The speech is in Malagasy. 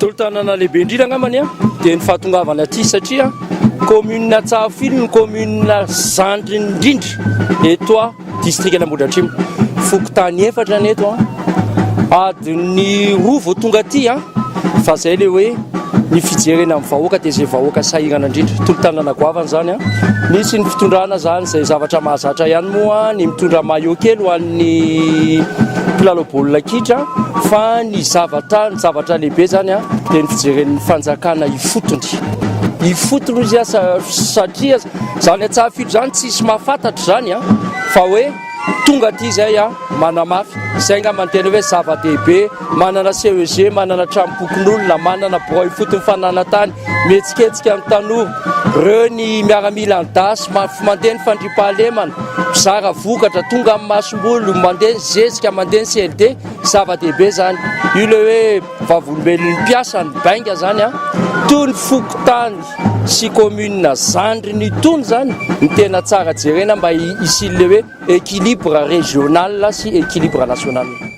Tolo-tanana lehibe indrindra angambany dia ny fahatongavana aty satria commune Antsahafilo no commune zandriny indrindra eto distrikan'Ambohidratrimo. Fokontany efatra ny eto, adiny roa vao tonga aty fa zay le hoe ny fijerena amin'ny vahoaka dia izay vahoaka sahirana indrindra. Tolo-tanana goavana izany. Nisy ny fitondrana izany izay zavatra mahazatra ihany moa ny mitondra maillot kely ho an'ny mpilalao baolina kitra fa ny zavatra ny zavatra lehibe izany dia ny fijeren'ny fanjakana ifotony. Ifotony izy satria izany Antsahafito izany tsisy mahafantatra izany fa hoe tonga aty izay manamafy. Izay angamba no tena hoe zava-dehibe, manana CEG, manana tranom-pokonolona, manana birao ifotony fananantany, mihetsiketsika ny tanora, ireo ny miaramila ny das, mandeha ny fandriampahalemana, mizara vokatra, tonga amin'ny masomboly, mandeha ny zezika, mandeha ny CLD, zava-dehibe izany. Io ilay hoe vavolombelon'ny mpiasa, ny bainga izany, toy ny fokontany sy commune zandriny itony izany no tena tsara jerena mba hisian'ilay hoe équilibre régional sy équilibre national.